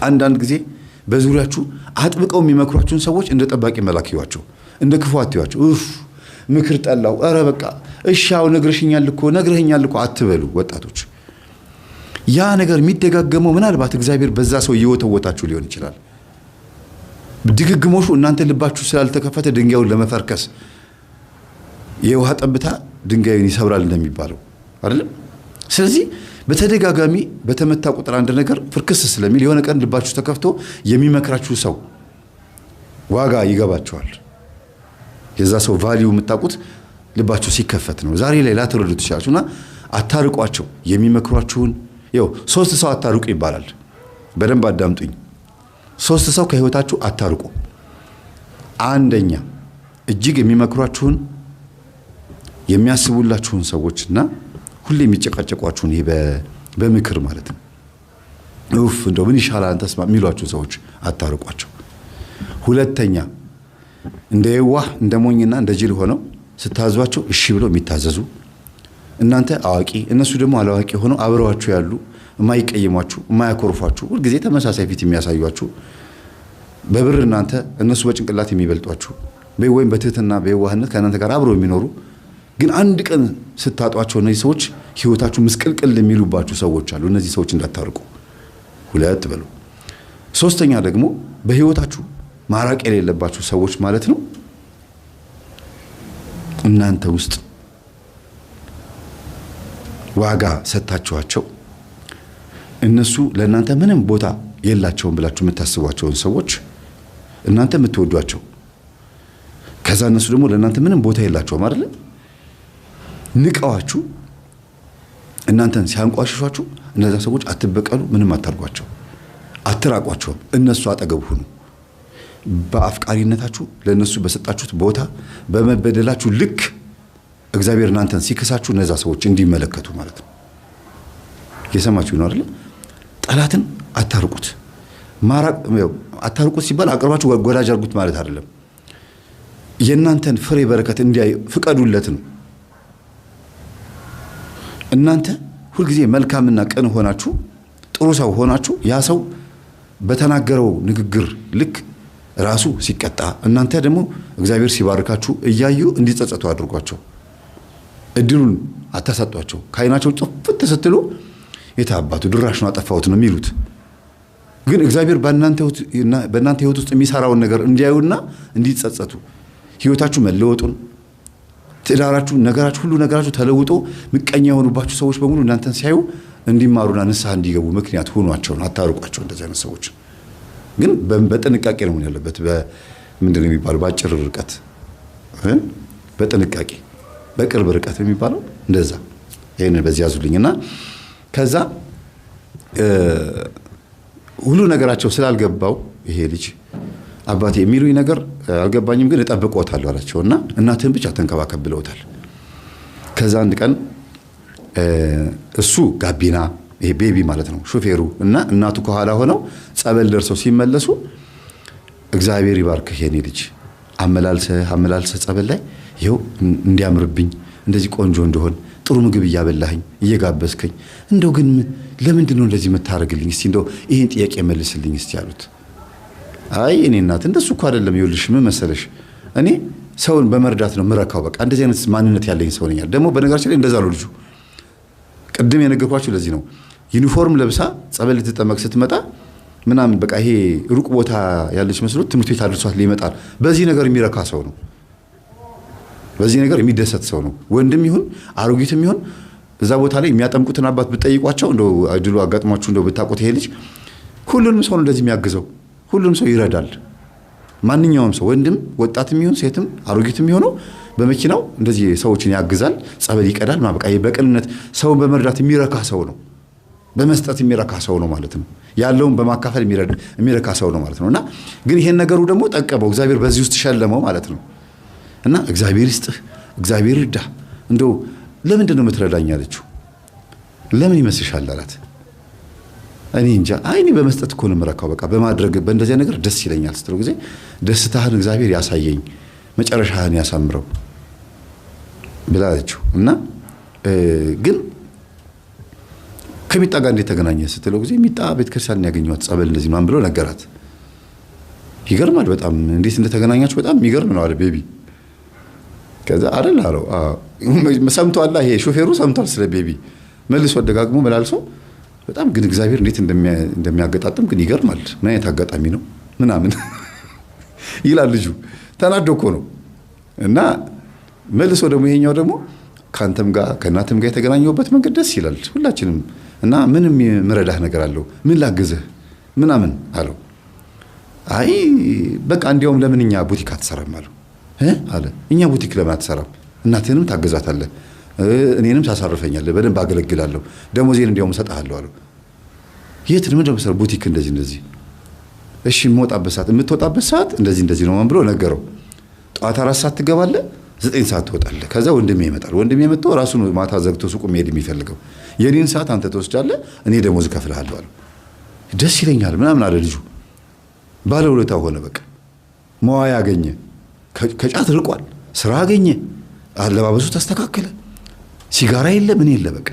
አንዳንድ ጊዜ በዙሪያችሁ አጥብቀው የሚመክሯችሁን ሰዎች እንደ ጠባቂ መልአክ እዩዋቸው፣ እንደ ክፉ አትዩዋቸው። ኡፍ ምክር ጠላው፣ ኧረ በቃ እሺ፣ አዎ ነግረሽኛል እኮ ነግረኸኛል እኮ አትበሉ ወጣቶች። ያ ነገር የሚደጋገመው ምናልባት እግዚአብሔር በዛ ሰው እየወተወታችሁ ሊሆን ይችላል። ድግግሞሹ እናንተ ልባችሁ ስላልተከፈተ ድንጋዩን ለመፈርከስ የውሃ ጠብታ ድንጋዩን ይሰብራል እንደሚባለው አይደለም። ስለዚህ በተደጋጋሚ በተመታ ቁጥር አንድ ነገር ፍርክስ ስለሚል የሆነ ቀን ልባችሁ ተከፍቶ የሚመክራችሁ ሰው ዋጋ ይገባችኋል። የዛ ሰው value የምታውቁት ልባችሁ ሲከፈት ነው። ዛሬ ላይ ላትረዱ ትችላችሁ እና አታርቋቸው። የሚመክሯችሁን ይኸው ሶስት ሰው አታርቁ ይባላል። በደንብ አዳምጡኝ። ሶስት ሰው ከህይወታችሁ አታርቁ። አንደኛ እጅግ የሚመክሯችሁን የሚያስቡላችሁን ሰዎችና ሁሌ የሚጨቃጨቋችሁን ይሄ በምክር ማለት ነው። ኡፍ እንደው ምን ይሻላል አንተስ የሚሏችሁን ሰዎች አታርቋቸው። ሁለተኛ እንደ የዋህ እንደ ሞኝና እንደ ጅል ሆነው ስታዟቸው እሺ ብለው የሚታዘዙ እናንተ አዋቂ እነሱ ደግሞ አላዋቂ ሆነው አብረዋችሁ ያሉ የማይቀይሟችሁ የማያኮርፏችሁ ሁልጊዜ ተመሳሳይ ፊት የሚያሳዩአችሁ በብር እናንተ እነሱ በጭንቅላት የሚበልጧችሁ ወይም በትህትና በየዋህነት ከእናንተ ጋር አብረው የሚኖሩ ግን አንድ ቀን ስታጧቸው እነዚህ ሰዎች ህይወታችሁ ምስቅልቅል የሚሉባችሁ ሰዎች አሉ። እነዚህ ሰዎች እንዳታርቁ። ሁለት በሉ። ሶስተኛ ደግሞ በህይወታችሁ ማራቅ የሌለባችሁ ሰዎች ማለት ነው እናንተ ውስጥ ዋጋ ሰጥታችኋቸው እነሱ ለእናንተ ምንም ቦታ የላቸውም ብላችሁ የምታስቧቸውን ሰዎች እናንተ የምትወዷቸው ከዛ እነሱ ደግሞ ለእናንተ ምንም ቦታ የላቸውም አይደለ? ንቀዋችሁ እናንተን ሲያንቋሽሿችሁ እነዛ ሰዎች አትበቀሉ፣ ምንም አታርጓቸው፣ አትራቋቸውም። እነሱ አጠገብ ሁኑ። በአፍቃሪነታችሁ ለእነሱ በሰጣችሁት ቦታ በመበደላችሁ ልክ እግዚአብሔር እናንተን ሲክሳችሁ እነዛ ሰዎች እንዲመለከቱ ማለት ነው። የሰማችሁ ነው አይደለ? ጠላትን አታርቁት። ማራቅ አታርቁት ሲባል አቅርባችሁ ወዳጅ አርጉት ማለት አይደለም። የእናንተን ፍሬ በረከት እንዲያይ ፍቀዱለት ነው። እናንተ ሁልጊዜ መልካምና ቅን ሆናችሁ ጥሩ ሰው ሆናችሁ ያ ሰው በተናገረው ንግግር ልክ ራሱ ሲቀጣ እናንተ ደግሞ እግዚአብሔር ሲባርካችሁ እያዩ እንዲጸጸቱ አድርጓቸው። እድሉን አታሳጧቸው። ከዓይናቸው ጥፍት ስትሉ የታባቱ ድራሹን አጠፋሁት ነው የሚሉት። ግን እግዚአብሔር በእናንተ ሕይወት ውስጥ የሚሰራውን ነገር እንዲያዩና እንዲጸጸቱ ሕይወታችሁ መለወጡን ትዳራችሁ፣ ነገራችሁ፣ ሁሉ ነገራችሁ ተለውጦ ምቀኛ የሆኑባችሁ ሰዎች በሙሉ እናንተን ሲያዩ እንዲማሩና ንስሐ እንዲገቡ ምክንያት ሁኗቸው ነው። አታርቋቸው እንደዚህ አይነት ሰዎች። ግን በጥንቃቄ ነው መሆን ያለበት። ምንድን ነው የሚባለው? በአጭር ርቀት በጥንቃቄ በቅርብ ርቀት የሚባለው እንደዛ። ይሄንን በዚህ ያዙልኝ እና ከዛ ሁሉ ነገራቸው ስላልገባው ይሄ ልጅ አባቴ የሚሉኝ ነገር አልገባኝም፣ ግን እጠብቅዎታለሁ አላቸው እና እናትህን ብቻ ተንከባከብ ብለውታል። ከዛ አንድ ቀን እሱ ጋቢና ይሄ ቤቢ ማለት ነው ሾፌሩ እና እናቱ ከኋላ ሆነው ጸበል ደርሰው ሲመለሱ እግዚአብሔር ይባርክህ የኔ ልጅ አመላልሰህ አመላልሰህ ጸበል ላይ ይኸው እንዲያምርብኝ እንደዚህ ቆንጆ እንደሆን ጥሩ ምግብ እያበላኸኝ እየጋበዝከኝ፣ እንደው ግን ለምንድን ነው እንደዚህ የምታደርግልኝ? እስቲ እንደው ይሄን ጥያቄ መልስልኝ እስቲ አሉት። አይ እኔ እናት እንደሱ እኮ አይደለም። ይኸውልሽ ምን መሰለሽ እኔ ሰውን በመርዳት ነው ምረካው። በቃ እንደዚህ አይነት ማንነት ያለኝ ሰው ነኝ። ደግሞ በነገራችን ላይ እንደዛ ነው ልጁ። ቅድም የነገርኳችሁ ለዚህ ነው። ዩኒፎርም ለብሳ ጸበል ልትጠመቅ ስትመጣ ምናምን በቃ ይሄ ሩቅ ቦታ ያለች መስሎት ትምህርት ቤት አድርሷት ሊመጣል። በዚህ ነገር የሚረካ ሰው ነው። በዚህ ነገር የሚደሰት ሰው ነው። ወንድም ይሁን አሮጊትም ይሁን እዛ ቦታ ላይ የሚያጠምቁትን አባት ብትጠይቋቸው እንደው እድሉ አጋጥሟችሁ እንደው ብታውቁት ይሄ ልጅ ሁሉንም ሰው ነው እንደዚህ የሚያግዘው። ሁሉንም ሰው ይረዳል። ማንኛውም ሰው ወንድም፣ ወጣትም ይሁን ሴትም አሮጊትም ይሁን በመኪናው እንደዚህ ሰዎችን ያግዛል፣ ጸበል ይቀዳል። በቃ በቅንነት ሰውን በመርዳት የሚረካ ሰው ነው። በመስጠት የሚረካ ሰው ነው ማለት ነው። ያለውን በማካፈል የሚረካ ሰው ነው ማለት ነው። እና ግን ይሄን ነገሩ ደግሞ ጠቀመው፣ እግዚአብሔር በዚህ ውስጥ ሸለመው ማለት ነው። እና እግዚአብሔር ይስጥህ፣ እግዚአብሔር ይርዳህ። እንደው ለምንድን ነው የምትረዳኝ አለችው። ለምን ይመስልሻል አላት። እኔ እንጃ፣ አይ እኔ በመስጠት እኮ ነው የምረካው፣ በቃ በማድረግ በእንደዚያ ነገር ደስ ይለኛል ስትለው ጊዜ ደስታህን እግዚአብሔር ያሳየኝ፣ መጨረሻህን ያሳምረው ብላለችው። እና ግን ከሚጣ ጋር እንዴት ተገናኘ ስትለው ጊዜ ሚጣ ቤተክርስቲያን ያገኘኋት ጸበል እንደዚህ ምናምን ብሎ ነገራት። ይገርማል በጣም እንዴት እንደተገናኛችሁ በጣም የሚገርም ነው አለ ቤቢ። ከዛ አይደል አለው። ሰምቷል፣ ይሄ ሾፌሩ ሰምቷል ስለ ቤቢ መልሶ ደጋግሞ መላልሶ በጣም ግን እግዚአብሔር እንዴት እንደሚያገጣጥም ግን ይገርማል። ምን አይነት አጋጣሚ ነው ምናምን ይላል ልጁ። ተናዶ እኮ ነው። እና መልሶ ደግሞ ይሄኛው ደግሞ ከአንተም ጋር ከእናትም ጋር የተገናኘሁበት መንገድ ደስ ይላል ሁላችንም፣ እና ምንም የምረዳህ ነገር አለው ምን ላግዝህ ምናምን አለው። አይ በቃ እንዲያውም ለምን እኛ ቡቲክ አትሰራም አለው አለ። እኛ ቡቲክ ለምን አትሰራም? እናትህንም ታገዛታለህ፣ እኔንም ታሳርፈኛለህ፣ በደንብ አገለግላለሁ፣ ደሞዜን እንዲያውም እሰጥሃለሁ አለው። የት ነው የምሰራው? ቡቲክ እንደዚህ እንደዚህ። እሺ የምወጣበት ሰዓት የምትወጣበት ሰዓት እንደዚህ እንደዚህ ነው ብሎ ነገረው። ጠዋት 4 ሰዓት ትገባለህ፣ 9 ሰዓት ትወጣለህ። ከዛ ወንድሜ ይመጣል። ወንድሜ መጥቶ ራሱ ነው ማታ ዘግቶ ሱቁ መሄድ የሚፈልገው። የኔን ሰዓት አንተ ትወስዳለህ፣ እኔ ደሞዝ እከፍልሃለሁ አለው። ደስ ይለኛል ምናምን አለ ልጁ። ባለውለታ ሆነ። በቃ መዋያ አገኘ፣ ከጫት ርቋል፣ ስራ አገኘ፣ አለባበሱ ተስተካከለ፣ ሲጋራ የለ ምን የለ በቃ።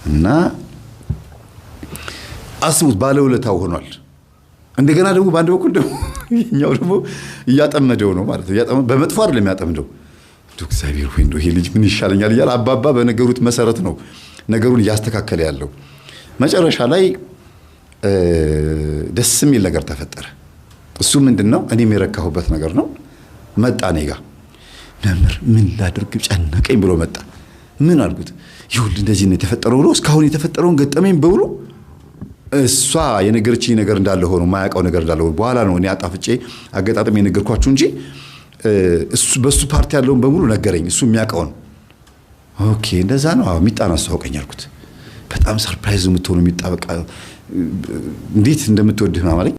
እና አስቡት ባለውለታው ሆኗል። እንደገና ደግሞ በአንድ በኩል ደግሞ ይኸኛው ደግሞ እያጠመደው ነው ማለት ነው። በመጥፎ አይደለም የሚያጠምደው። እንደው እግዚአብሔር ሆይ እንደው ይሄ ልጅ ምን ይሻለኛል እያለ አባባ በነገሩት መሰረት ነው ነገሩን እያስተካከለ ያለው። መጨረሻ ላይ ደስ የሚል ነገር ተፈጠረ። እሱ ምንድን ነው? እኔም የረካሁበት ነገር ነው። መጣ እኔ ጋ፣ መምህር ምን ላድርግ ጨነቀኝ ብሎ መጣ። ምን አልኩት? ይኸውልህ እንደዚህ ነው የተፈጠረው ብሎ እስካሁን የተፈጠረውን ገጠመኝ በብሎ እሷ የነገረችኝ ነገር እንዳለ ሆኖ የማያውቀው ነገር እንዳለ ሆኖ በኋላ ነው እኔ አጣፍጬ አገጣጥሜ የነገርኳችሁ እንጂ እሱ በሱ ፓርቲ ያለውን በሙሉ ነገረኝ። እሱ የሚያውቀውን። Okay እንደዛ ነው። አዎ ሚጣን አስተዋውቀኝ አልኩት። በጣም surprise የምትሆኑ ሚጣ በቃ እንዴት እንደምትወድህ ምናምን አለኝ።